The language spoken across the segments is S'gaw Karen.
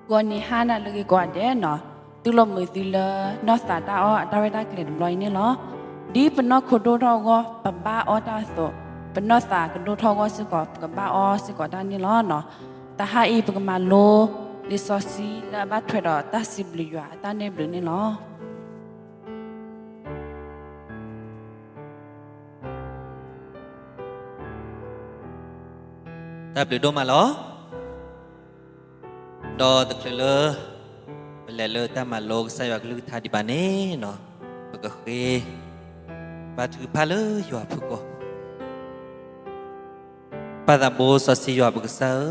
ဂီၤနံၤဟါနၤလၢအဂ့ၤကိးဂၤဒဲးန့ၣ်, သုလိၣ်မုာ်သုလၢ နီၢ်သးတၢ်အီၣ်အတၢ်ရဲၣ်တၢ်ကျဲၤတဘျီအံၤန့ၣ်လီၤ. ဒ်ပနီၢ်ခိဒိၣ်ထီၣ်အဂီၢ် ပဘၣ်အီၣ်တၢ်အသိး, ပနီၢ်သးကဒိၣ်ထီၣ်အဂီၢ်စ့ၢ်ကီး ပကဘၣ်အီၣ်စ့ၢ်ကီးတၢ်န့ၣ်လီၤ. တဟါအံၤ ပကမၤလိလံာ်စီဆှံလၢအဘၣ်ထွဲဒီးတၢ်စံးဘျုးယွၤအတၢ်န့ၢ်ဘျုးန့ၣ်လီၤ. တၢ်ဘျုးဒိၣ်မးလီၤ. ဒီးတချုးလၢ ပလဲၤလၢတၢ်မၤလိကစၢ်ယွၤကလုၢ်ကထါဒံးဘၣ်န့ၣ်, ပကဃ့ဘါထုကဖၣ်လၢယွၤဖုၣ်ကိာ်. ပၢ်သးဘိစီဆှံယွၤပကစၢ်ဧၢ,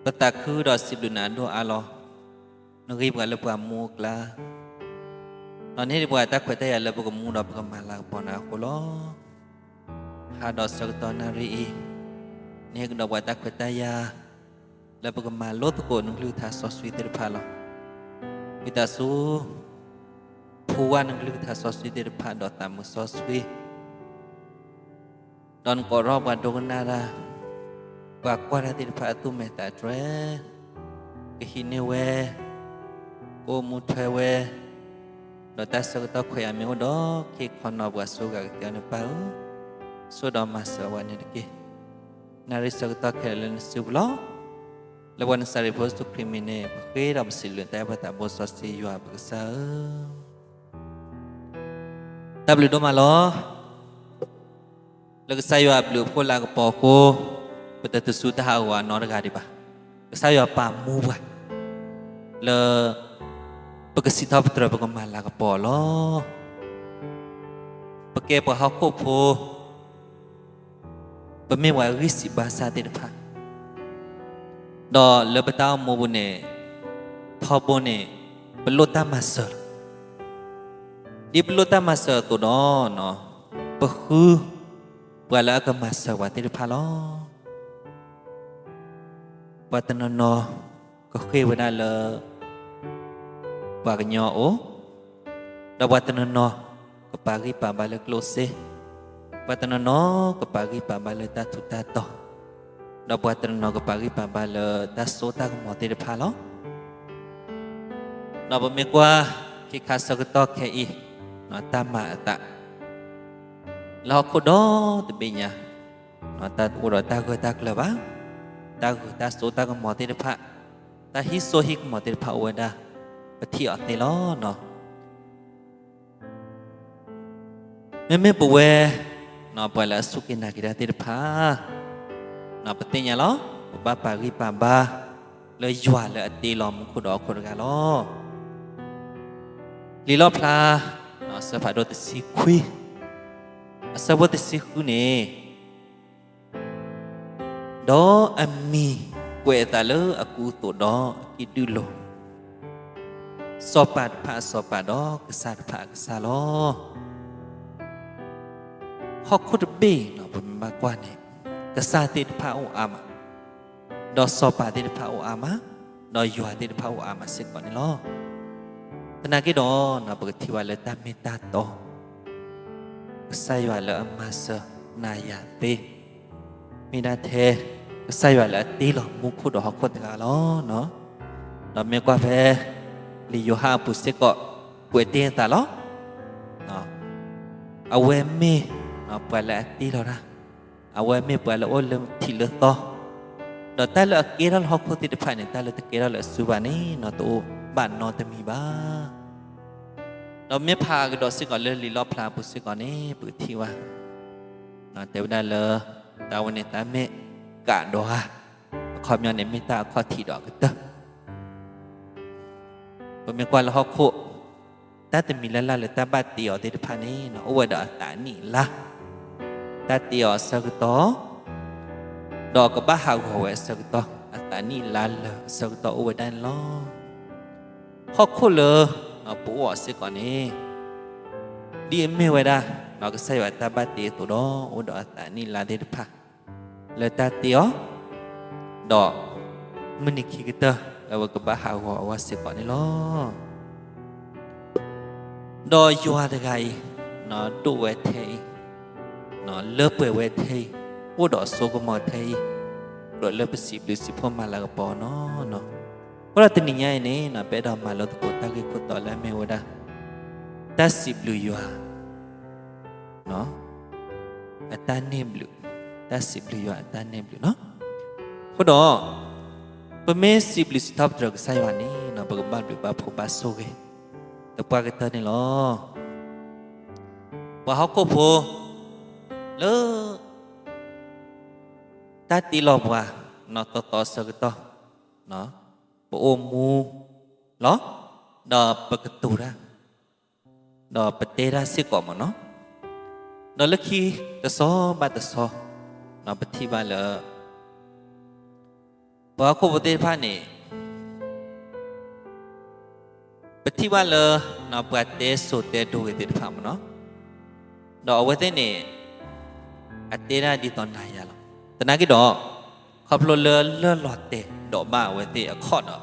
ပသးခုဒီးစံးဘျုးနၤဒိၣ်အါလီၤ. နဂ့ၤပှၤလၢပှၤမူအကျါ, ဒီးနဟ့ၣ်ဒံးပှၤတၢ်ခွဲးတၢ်ယာ်လၢပကမူဒီးပကမၤလၤကပီၤနၤအဃိလီၤ. ဟါဒီးဆၢကတီၢ်နၣ်ရံၣ်အံၤ, နဟ့ၣ်ကဒီးပှၤတၢ်ခွဲးတၢ်ယာ် လၢပကမၤလိသကိးနကလုၢ်ကထါစီဆှံသ့ၣ်တဖၣ်လီၤ. ဝံသးစူၤ ဖှူဝဲနကလုၢ်ကထါစီဆှံသ့ၣ်တဖၣ်ဒီးသးမုာ်စီဆှံ ဒီးနကိးထီၣ်ပှၤဒိကနၣ်တၢ်, ပှၤကွၢ်တၢ်သ့ၣ်တဖၣ်အသူၣ်မဲာ်သးတြဲၤ, ကဟံးန့ၢ်ဝဲ, ကအိၣ်မူထွဲဝဲ, ဒီးတၢ်ဆၢကတီၢ်ခွဲးယာ်မ့ၢ်အိၣ်ဒီး ခ့ခီနီၤပှၤဆိဂၤကသ့အီၤန့ၣ် ပၢ်ဧၢ, ဆိၣ်ဒီးမၤစၢၤဝဲန့ၣ်တက့ၢ်. နၣ်ရံၣ်ဆၢကတီၢ်ခဲလၢာ်လၢနစုပူၤလီၤ. လၢပှၤနစၤရ့းဖိယ့ၣ်ၡူးခရံာ်မံၤန့ၣ် ပဃ့ဒီးပစံးဘျုးနၤ ပၢ်သးဘိစီဆှံယွၤပကစၢ်ဧၢ. တၢ်ဘျုးဒိၣ်မးလီၤ. လၢကစၢ်ယွၤအဘျုးအဖှိၣ်လၤကပီၤအဃိ, ပတတုၤဆူတၢ်ဟးဂီၤအနီတဂၤဒံးဘၣ်. ကစၢ်ယွၤပာ်မူပှၤ လၢ ပကစံးထီၣ်ပတြၢၤပကမၤလၤကပီၤအီၤလီၤ. ပကဲပှၤဟီၣ်ခိၣ်ဖိ ပမ့ၢ်ပှၤဂံၢ်စၢ်ဘါစၢ်သ့ၣ်တဖၣ်, ဒီးလၢပတၢ်အိၣ်မူပူၤန့ၣ်, ထီဘိန့ၣ်, ပလိၣ်တၢ်မၤစၢၤလီၤ. ဒ်ပလိၣ်တၢ်မၤစၢၤအသိးဒီး, ပဃု ပှၤလၢအကမၤစၢၤပှၤသ့ၣ်တဖၣ်လီၤ. ပှၤတနီၤနီၤ ကဃ့ၢ်ဝဲဒၣ်လၢ ပှၤကညီအအိၣ်, ဒီးပှၤတနီၤနီၤ ကပာ်ဂံၢ်ပာ်ဘါလၢကျိၣ်စ့, ပှၤတနီၤနီၤ ကပာ်ဂံၢ်ပာ်ဘါလၢတၢ်ထူးတၢ်တီၤ, ဒီးပှၤတနီၤနီၤကပာ်ဂံၢ်ပာ်ဘါလၢတၢ်စိတၢ်ကမီၤသ့ၣ်တဖၣ်လီၤ. ဒီးပမ့ၢ်ကွၢ် ခဲခါဆၢကတီၢ်ခဲအံၤ, တၢ်မၤအသး လၢဟီၣ်ခိၣ်ဒီတဘ့ၣ်ညါ, တအိၣ်ဒီးတၢ်ဂၢၢ်တၢ်ကျၢၤဘၣ်, တၢ်ဂုၤတၢ်စိတၢ်ကမီၤသ့ၣ်တဖၣ်, တၢ်ဟံးစိဟံးကမီၤသ့ၣ်တဖၣ်အိၣ်ဝဲဒၣ်, ပထံၣ်အီၤသ့လီၤ. မ့မ့ၢ်ပဝဲ ပှၤလၢအစူၢ်က့ၤနာ်က့ၤတၢ်သ့ၣ်တဖၣ်, ပသ့ၣ်ညါလီၤ, ပဘၣ်ပာ်ဂံၢ်ပာ်ဘါ လၢယွၤလၢအတ့လီၤမူခိၣ်ဒီးဟီၣ်ခိၣ်တဂၤလီၤ. လံာ်လီၣ်ဖျါ အဆၢဖးဒိၣ်တဆံခွံ အဆၢဖိတဆံဃုန့ၣ်, ဒီးအမံၤကွဲးအသးလၢအကူအသိးဒီးအကံၣ်ဒုၣ်လိၤ, စီၤပၤတဖၣ်အစီၤပၤဒီး ကစၢ်တဖၣ်အကစၢ်လီၤ. ဟီၣ်ခိၣ်တဘ့ၣ်န့ၣ် ပမ့ၢ်ဘၣ်ကွၢ်န့ၣ်, ကစၢ်သ့ၣ်တဖၣ်အိၣ်အါမး, ဒီးစီၤပၤသ့ၣ်တဖၣ်အိၣ်အါမး, ဒီးယွၤသ့ၣ်တဖၣ်အိၣ်အါမးစ့ၢ်ကီးန့ၣ်လီၤ. သနာ်က့ဒီး ပကထံၣ်ဘၣ်လၢတၢ်မ့ၢ်တၢ်တီ ကစၢ်ယွၤလၢအမၤစၢၤနၤယၤသ့, မ့ၢ်ဒၣ်ထဲ ကစၢ်ယွၤလၢအတ့လီၤမူခိၣ်ဒီးဟီၣ်ခိၣ်တဂၤလီၤ. ဒီးမ့ၢ်ကွၢ်ဖဲ လံာ်ယိၤဟၣ်အပူၤစ့ၢ်ကီး ကွဲးတ့ၢ်အသးလီၤ. အဝဲမ့ၢ်ပှၤလၢအတ့လီၤတၢ်, အဝဲမ့ၢ်ပှၤလၢအအိၣ်လၢထံးလၢသီ, ဒီးတၢ်လၢအကဲထီၣ်လၢဟီၣ်ခိၣ်သ့ၣ်တဖၣ်န့ၣ် တၢ်လၢတကဲထီၣ်လၢအစုဘၣ်န့ၣ် တအိၣ်ဘၣ်နီတမံၤဘၣ်. ဒီးမ့ၢ်ဖးကဒီးစ့ၢ်ကီးလၢလံာ်လီၣ်ဖျါအပူၤစ့ၢ်ကီးန့ၣ် ပကထံၣ်ဘၣ်, တဲဝဲဒၣ်လၢ တၢ်ဝဲန့ၣ်တၢ်မ့ၢ်ကးဒီးဧါ, အခီပညီန့ၣ်မ့ၢ်တၢ်အခီၣ်ထံးဒီးအကတၢၢ် ပမ့ၢ်ကွၢ်လၢဟီၣ်ခိၣ်, တၢ်တမံၤလၢ်လၢ်လၢတၢ်ဘၣ်တ့အီၤသ့ၣ်တဖၣ်န့ၣ် အိၣ်ဝဲဒီးအသးနံၣ်အလါ, တၢ်တ့အီၤအဆၢကတီၢ်, ဒီးကဘၣ်ဟးဂီၤဝဲအဆၢကတီၢ်, အသးနံၣ်အလါလၢာ်အဆၢကတီၢ်အိၣ်ဝဲဒၣ်န့ၣ်လီၤ. ဟီၣ်ခိၣ်လၢပအိၣ်အီၤစ့ၢ်ကီးန့ၣ်, ဒ်အမ့ၢ်ဝဲဒၣ် ကစၢ်ယွၤတၢ်ဘၣ်တ့အသိးဒီး အိၣ်ဒီးအသးနံၣ်အလါသ့ၣ်တဖၣ် လၢတၢ်တ့အီၤ, ဒီးမုၢ်နံၤခံကတၢၢ်လၢအဝဲကဘၣ်ဟးဂီၤအဂီၢ်စ့ၢ်ကီးန့ၣ်လီၤ. ဒီးယွၤတဂၤအံၤ, ဒိၣ်ဝဲထဲအံၤ, လၢပှဲၤဝဲထဲအံၤ, အိၣ်ဒီးအစိကမီၤထဲအံၤ, ကြၢးလၢပစံးဘျုးစံးဖှိၣ်မၤလၤကပီၤနီၤ. အဃိဒီးတနံၤညါအံၤန့ၣ် ပအဲၣ်ဒိးမၤလိသကိးတၢ်ဂ့ၢ်ခိၣ်တီလၢအမ့ၢ်ဝဲဒၣ် တၢ်စံးဘျုးယွၤ အတၢ်န့ၢ်ဘျုး, တၢ်စံးဘျုးယွၤအတၢ်န့ၢ်ဘျုးနီၤ. အဃိဒီး ပမ့ၢ်စံးဘျုးစံးထီၣ်ပတြၢၤကစၢ်ယွၤန့ၣ် ပကဘၣ်ဘျုးဘၣ်ဖှိၣ်ဘၣ်ဆိၣ်ဂ့ၤ သပှၢ်ကတၢၢ်န့ၣ်လီၤ. ပှၤဟီၣ်ခိၣ်ဖိ လၢ တၢ်တ့လီၤပှၤ နီၢ်သီသီဆၢကတီၢ် ပအိၣ်မူလီၤ, ဒီးပကတိၤတၢ်, ဒီးပတဲတၢ်စ့ၢ်ကီးမ့ၢ်နီၤ. ဒီးလၢခံတဆီဘၣ်တဆီ ပထံၣ်ဘၣ်လၢ ပှၤဟီၣ်ခိၣ်ဖိသ့ၣ်တဖၣ်န့ၣ် ပထံၣ်ဘၣ်လၢ ပှၤတဲစိၤတဲဒိဂ့ၤသ့ၣ်တဖၣ်မ့ၢ်နီၤ, ဒီးအဝဲသ့ၣ်န့ၣ် အတဲဒၣ်ဒ်သိးနၤယၤလီၤ. သနာ်က့ဒီး ခီဖျိလၢလၢၢ်လီၤတဲာ်ဒိးဘၣ်အဝဲသ့ၣ်အခီၣ်ဒီး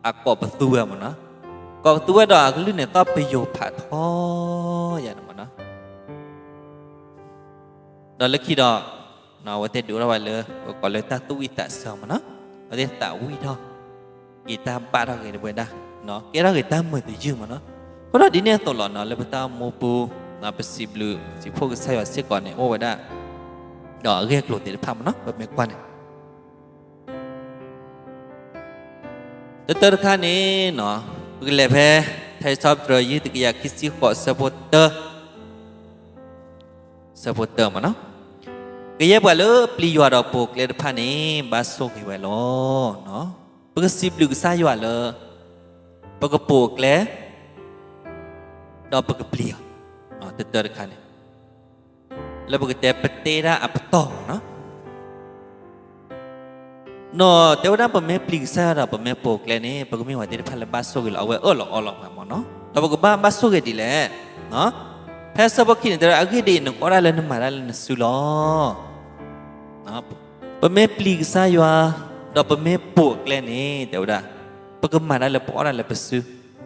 အကိးပသူဝဲမ့ၢ်နီၤ, ကိးပသူဝဲဒီးအကလုၢ်န့ၣ်သီၣ်ပယိၤဖးထီယၤန့ၣ်မ့ၢ်နီၤ. ဒီးလၢခံဒီး အဝဲသ့ၣ်ဒုးအိၣ်ထီၣ်ဝဲလၢ ပကိးလၢတၢ်သူၣ်ဝံၣ်သးဆၢမ့ၢ်နီၤ, အဝဲသ့ၣ်သးဝံၣ်ထီၣ်က့ၤတၢ်ဘၣ်ထီၣ်က့ၤတဝဲဒၣ်, ကဲထီၣ်က့ၤတၢ်မုာ်တယုၢ်မ့ၢ်နီၤ. အဃိဒီးဒ်န့ၣ်အသိးလီၤနီၤ လၢပတၢ်အိၣ်မူပူၤ ပစံးဘျုးစံးဖှိၣ်ကစၢ်ယွၤစ့ၢ်ကီးန့ၣ် အိၣ်ဝဲဒၣ် ဒီးအဂ့ၢ်အကျိၤသ့ၣ်တဖၣ်မ့ၢ်နီၤ ပမ့ၢ်ကွၢ်န့ၣ် တတၢတခါန့ၣ် ပကလဲၤဖဲ ထါစံးထီၣ်ပတြၢၤ ယုၢ်တကယၤခံဆံဃိး ဆၢဖိတၢ ဆၢဖိတၢမ့ၢ်နီၤ, ကယဲၢ်ပှၤလၢပျံၤယွၤဒီးပိာ်ကျဲတဖၣ်န့ၣ် ဘၣ်ဆိၣ်ဂ့ၤဝဲလီၤ. ပကစံးဘျုးကစၢ်ယွၤလၢ ပကပိာ်အကျဲ ဒီးပကပျံၤအီၤ, တတၢတခါန့ၣ် လၢပကတဲပတဲဒၣ်အပတီၢ်မ့ၢ်နီၤ. ဒီးတဲဝဲဒၣ်ပမ့ၢ်ပျံၤကစၢ်ယွၤဒီးပမ့ၢ်ပိာ်ကျဲန့ၣ် ပကမ့ၢ်ပှၤသ့ၣ်တဖၣ်လၢဘၣ်ဆိၣ်ဂ့ၤလီၤ အဝဲအၢၣ်လီၤအီလီၤပှၤမ့ၢ်နီၤ. ဒီးပကဘၣ်ဘၣ်ဆိၣ်ဂ့ၤဒ်လဲၣ်, ဖဲဆၢဖိခံန့ၣ် တဲဝဲဒၣ်အဂ့ၢ်ဒ်အံၤ နကအီၣ်ဒၣ်လၢနမၤတၢ်လၢနစုလီၤ. ပမ့ၢ်ပျံၤကစၢ်ယွၤ ဒီးပမ့ၢ်ပိာ်ကျဲန့ၣ် တဲဝဲဒၣ် ပကမၤတၢ်လၢပအီၣ်ဒၣ်လၢပစု,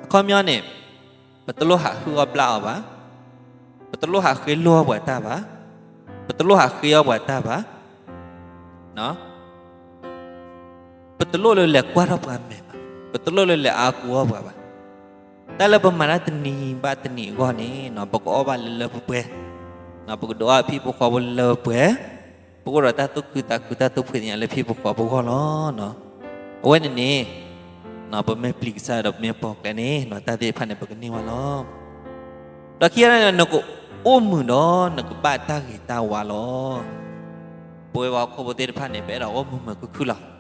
အခီပညီန့ၣ် ပတလိၣ်ဟးဟုၣ်အီၣ်ဘျၣ်အီၤဘၣ်, ပတလိၣ်ဟးဃ့လိၢ်အီၣ်ပှၤတၢ်ဘၣ်, ပတလိၣ်ဟးဃ့အီၣ်ပှၤတၢ်ဘၣ်, ပတလိၣ်လၢလဲၤကွၢ်ထီၣ်ပှၤမဲာ်ဘၣ်, ပတလိၣ်လၢလဲၤအါကူအီၣ်ပှၤဘၣ်. တၢ်လၢပမၤတၢ်တနံၤဘၣ်တနံၤအဂီၢ်န့ၣ် ပကအီၣ်ဘၣ်လၢလၢပှဲၤပှဲၤ, ပကဒုးအီၣ်ဖံဖိဃီဖိလၢလၢပှဲၤပှဲၤ, ပကအိၣ်ဒီးတၢ်သူၣ်ခုသးခုတၢ်သူၣ်ဖှံသးညီလၢဖံဖိဃီဖိအဂီၢ်လီၤ. အဝဲန့ၣ်န့ၣ် ပမ့ၢ်ပျံၤကစၢ်ဒီးပမ့ၢ်ပိာ်ကျဲန့ၣ် တၢ်သ့ၣ်တဖၣ်န့ၣ် ပကန့ၢ်ဝဲလီၤ. ဒီးခံဂၤန့ၣ် နကအိၣ်မုာ်ဒီးနကဘၣ်တၢ်ဂ့ၤတၢ်ဝါလီၤ. ပဝဲပှၤဟီၣ်ခိၣ်ဖိသ့ၣ်တဖၣ်န့ၣ် ပအဲၣ်ဒိးအိၣ်မုာ်မုာ်ခုၣ်ခုၣ်လီၤ.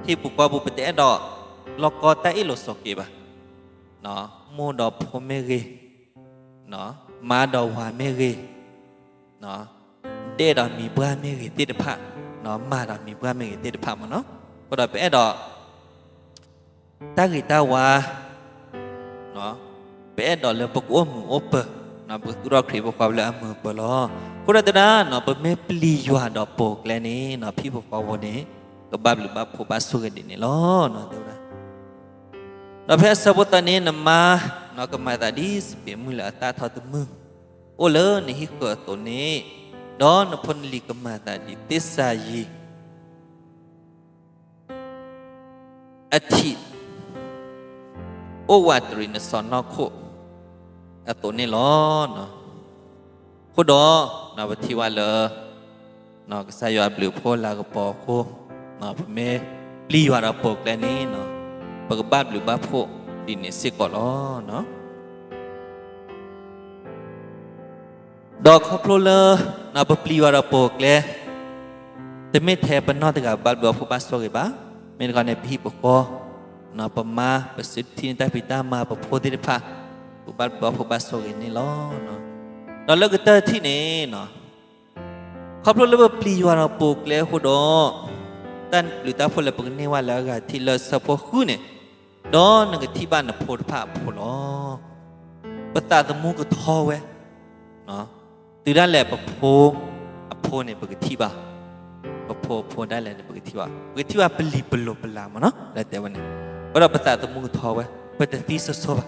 ဟံၣ်ပူၤဃီပူၤ ပတအဲၣ်ဒိးလီၢ်ကီတၢ်အ့ၣ်လိာ်ဆိးက့ဘၣ်. မိၢ်ဒီးဖိမ့ၢ်ဂ့ၤ, မါဒီးဝၤမ့ၢ်ဂ့ၤ, ဒဲၣ်ဒီးမံၤပှၢ်မ့ၢ်ဂ့ၤသ့ၣ်တဖၣ်, မၤဒီးမံၤပှၢ်မ့ၢ်ဂ့ၤသ့ၣ်တဖၣ်မ့ၢ်နီၤ, အဃိဒီးပအဲၣ်ဒိး တၢ်ဂ့ၤတၢ်ဝါ ပအဲၣ်ဒိးလၢပကအိၣ်မုာ်အိၣ်ပၢၤ, ပကသူၣ်ထီၣ်ခရံာ်ဖိဃီဖိလၢအမုာ်အပၢၤလီၤ. အဃိဒီးတဲဒၣ် ပမ့ၢ်ပျံၤယွၤဒီးပိာ်ကျဲန့ၣ် ဖံဖိဃီဖိန့ၣ် ကဘၣ်ဘျုးဘၣ်ဖှိၣ်ဘၣ်ဆိၣ်ဂ့ၤဒ်န့ၣ်လီၤ. တဲဝဲဒၣ် ဒီးဖဲအဆၢဖိသၢန့ၣ် နမါကမၤသးဒ်စပံးမုၢ်လၢအသၣ်ထီၣ်တမုၢ်, အိၣ်လၢနဟံၣ်ဃၢၤအသိးန့ၣ်, ဒီးနဖိနလံၤကမၤသးဒ်သ့ၣ်စၤယံၤ အထံး အိၣ်ဝးတရံးနစီၢ်နီၤခိၣ်အသိးန့ၣ်လီၤ. အဃိဒီး ပထံၣ်ဝဲလၢ ကစၢ်ယွၤအဘျုးအဖှိၣ်လၤကပီၤအဃိ, ပမ့ၢ်ပျံၤယွၤဒီးပိာ်ကျဲန့ၣ် ပကဘၣ်ဘျုးဘၣ်ဖှိၣ်ဒ်န့ၣ်စ့ၢ်ကီးလီၤ. ဒီးခီဖျိလၢ ပပျံၤယွၤဒီးပိာ်ကျဲ, တမ့ၢ်ထဲပနီၢ်တဂၤဘၣ်ဘျုးဘၣ်ဖှိၣ်ဘၣ်ဆိၣ်ဂ့ၤဘၣ်, မ့ၢ်တခီန့ၣ် ပဟံၣ်ပဃီ, ပမါ ပစုထံၣ်န့ၢ်တၢ်ဖံးတၢ်မၤ ပဖိသ့ၣ်တဖၣ် ပဘၣ်ဘျုးဘၣ်ဖှိၣ်ဘၣ်ဆိၣ်ဂ့ၤန့ၣ်လီၤ. ဒီးလၢကတၢၢ်ထံၣ်န့ၣ် ခီဖျိလၢပပျံၤယွၤဒီးပိာ်ကျဲအဃိဒီး, တၢ်ဘျုးတၢ်ဖှိၣ်လၢပကန့ၢ်ဝဲလၢအဂၤထံၣ်လၢဆၢဖိဃုန့ၣ်, ဒီးနကထံၣ်ဘၣ်နဖိတဖၣ်အဖိလီၤ. ပသးသမူကထီဝဲ, တုၤဒၣ်လဲာ်ပဖိအဖိန့ၣ် ပကထံၣ်ဘၣ်, ပဖိအဖိဒၣ်လဲာ်န့ၣ် ပကထံၣ်ဘၣ်, ပကထံၣ်ဘၣ်ပလံၤပလိာ်ပလၤမ့ၢ်နီၤ လၢတဲဝဲန့ၣ်, အဃိဒီးပသးသမူကထီဝဲ, ပတသံဆိဆိဘၣ်,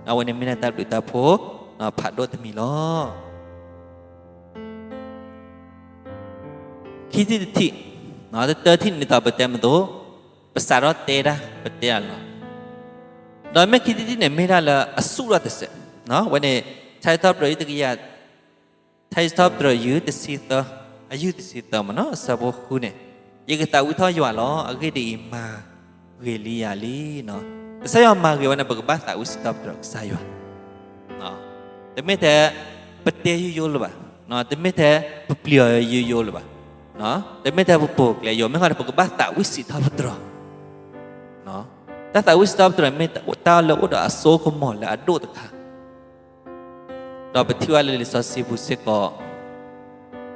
အဝဲန့ၣ်မ့ၢ်ဒၣ်တၢ်ဘျုးတၢ်ဖှိၣ် ဖးဒိၣ်တမံၤလီၤ. ခံထံၣ်တထံၣ်, တတၢထံၣ်န့ၣ်ဒ်သိးပတဲမသိး, ပစးထီၣ်တဲတၢ် ပတဲတၢ်လီၤ. ဒီးမ့ၢ်ခံထံၣ်တထံၣ်န့ၣ် မ့ၢ်ဒၣ်လၢအဆူၣ်ထီၣ်တစဲး, ဝဲန့ၣ် ထါစံးထီၣ်ပတြၢၤအယုၢ်တဆံသၢ, အယုၢ်တဆံသၢမ့ၢ်နီၤ အဆၢဖိဃုန့ၣ်, ယကသးဝံၣ်ထီၣ်ယွၤလီၤ. အဂ့ၢ်ဒ်အံၤ, မၤဂ့ၤလံယၤလံ. ကစၢ်ယွၤမၤဂ့ၤဝဲန့ၣ် ပကဘၣ်သးဝံၣ်စံးထီၣ်ပတြၢၤကစၢ်ယွၤ တမ့ၢ်ထဲပတဲယိယိလၢၤဘၣ်, တမ့ၢ်ထဲပပျံၤအီၤယိယိလၢၤဘၣ်, တမ့ၢ်ထဲပပိာ်ကျဲယိ, မ့ၢ်ဃီဒီး ပကဘၣ်သးဝံၣ်စံးထီၣ်ပတြၢၤ. တၢ်သးဝံၣ်စံးထီၣ်ပတြၢၤ မ့ၢ်တၢ်လၢအိၣ်ဒီးအစိကမီၤလၢအဒိၣ်တခါ, ဒီးပထံၣ်ဘၣ်လၢလံာ်စီဆှံပူၤစ့ၢ်ကီး,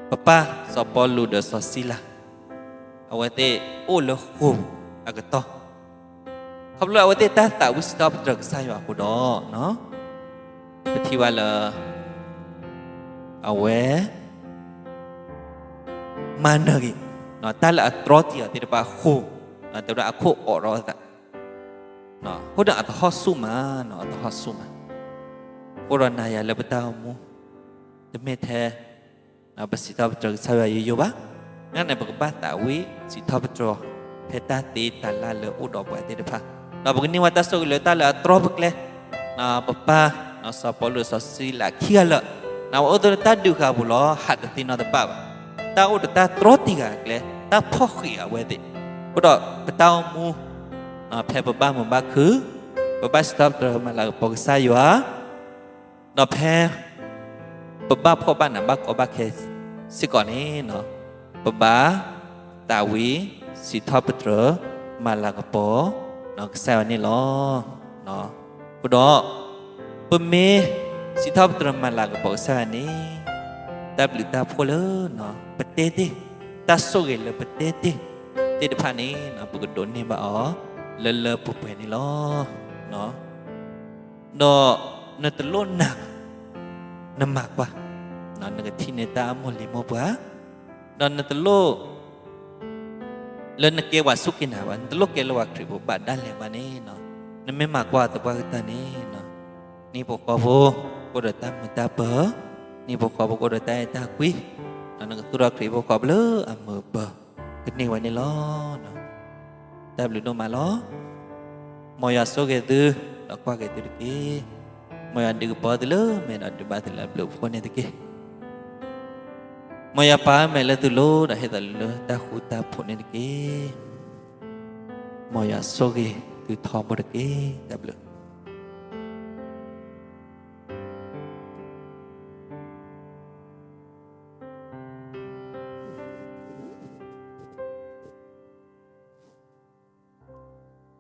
ပပၢ်စီၤပီလူးဒီးစီၤစံလၤ, အဝဲသ့ၣ်အိၣ်လၢဃိာ်အကတီၢ်, ခီဖျိလၢအဝဲသ့ၣ်တၢ်သးဝံၣ်စံးထီၣ်ပတြၢၤကစၢ်ယွၤအဃိဒီး, ပထံၣ်ဘၣ်လၢ အဝဲ မၤနၢၤက့ၤ တၢ်လၢအတြီတံာ်အီၤသ့ၣ်တဖၣ်အဃိ, တဲဝဲဒၣ်အခိၣ်အိးထီၣ်အသး, အဃိဒီးအသဟီၣ်ဆူၣ်မး, အသဟီၣ်ဆူၣ်မး, အဃိဒီးနၤယၤလၢပတၢ်အိၣ်မူ, တမ့ၢ်ထဲ ပစံးထီၣ်ပတြၢၤကစၢ်ယွၤယိယိဘၣ်, မ့ၢ်န့ၣ် ပကဘၣ်သးဝံၣ်စံးထီၣ်ပတြၢၤ ဖဲတၢ်သ့တၢ်လၢ်လၢအိၣ်ဒီးပှၤသ့ၣ်တဖၣ်, ဒီးပကန့ၢ်ဝဲတၢ်ဆိၣ်ဂ့ၤလၢတၢ်လၢအတြီပကျဲ, ပပၢ်စီၤပီလူးစီၤစံလၤခံဂၤလၢာ်, အဝဲအိၣ်ဒီးတၢ်ဒုးဃာ်ပူၤလီၤ ဟးတသ့နီတဘ့ၣ်ဘၣ်, တၢ်အိၣ်ဒီးတၢ်တြီတံာ်ဃာ်အကျဲ, တၢ်ဖီၣ်ဃံးအဝဲသ့ၣ်, အဃိဒီးပတၢ်အိၣ်မူ ဖဲပဘၣ်မုာ်ဘၣ်ခုၣ်, ပဘၣ်စံးထီၣ်ပတြၢၤမၤလၤကပီၤကစၢ်ယွၤ, ဒီးဖဲ ပဘၣ်ဖှီၣ်ဘၣ်နးဘၣ်ကီဘၣ်ခဲစ့ၢ်ကီးန့ၣ်, ပဘၣ်သးဝံၣ်စံးထီၣ်ပတြၢၤမၤလၤကပီၤ ကစၢ်ယွၤန့ၣ်လီၤ. အဃိဒီး ပမ့ၢ်စံးထီၣ်ပတြၢၤမၤလၤကပီၤကစၢ်ယွၤန့ၣ်, တၢ်ဘျုးတၢ်ဖှိၣ်လၢ ပတဲတ့ၢ်, တၢ်ဆိၣ်ဂ့ၤလၢပတဲတ့ၢ်သ့ၣ်တဖၣ်န့ၣ် ပကဒိးန့ၢ်ဘၣ်အီၤ လၢလၢပှဲၤပှဲၤန့ၣ်လီၤ. ဒီးနတလိၣ်နာ်ဘၣ်, နမၤကွၢ်, နကထံၣ်န့ၢ်တၢ်အမိၢ်လံၤမိၢ်ပှၢ်, ဒီးနတလိၣ် လၢနကဲပှၤစူၢ်က့ၤနာ်ဘၣ်, နတလိၣ်ကဲလၢပှၤခရံာ်ဖိဘၣ်ဒၣ်လဲာ်ဘၣ်န့ၣ်, နမ့ၢ်မၤကွၢ်သပှၢ်ကတၢၢ်န့ၣ်, နဟံၣ်ဖိဃီဖိကအိၣ်ဒီးတၢ်မုာ်တၢ်ပၢၤ, နဟံၣ်ဖိဃီဖိကအိၣ်ဒီးတၢ်အဲၣ်တၢ်ကွံ, ဒီးနကသူၣ်ထီၣ်ခရံာ်ဖိဃီဖိလၢအမုာ်ပၢၤ ကန့ၢ်ဝဲန့ၣ်လီၤ. တၢ်ဘျုးဒိၣ်မးလီၤ. မ်ယွၤဆိၣ်ဂ့ၤသု, ဒီးကွၢ်က့ၤသုတက့ၢ်. မ်ယွၤဒုးကပီၤသုလၢမဲာ်ဒီးဒုးဘၣ်သုလၢအဘျုးအဖှိၣ်န့ၣ်တက့ၢ်. မ်ယွၤပာ်အမဲာ်လၢသုလိၤ ဒီးဟ့ၣ်သုလၢတၢ်ဃူတၢ်ဖိးန့ၣ်တက့ၢ်. မ်ယွၤဆိၣ်ဂ့ၤသုထီဘိတက့ၢ်. တၢ်ဘျုး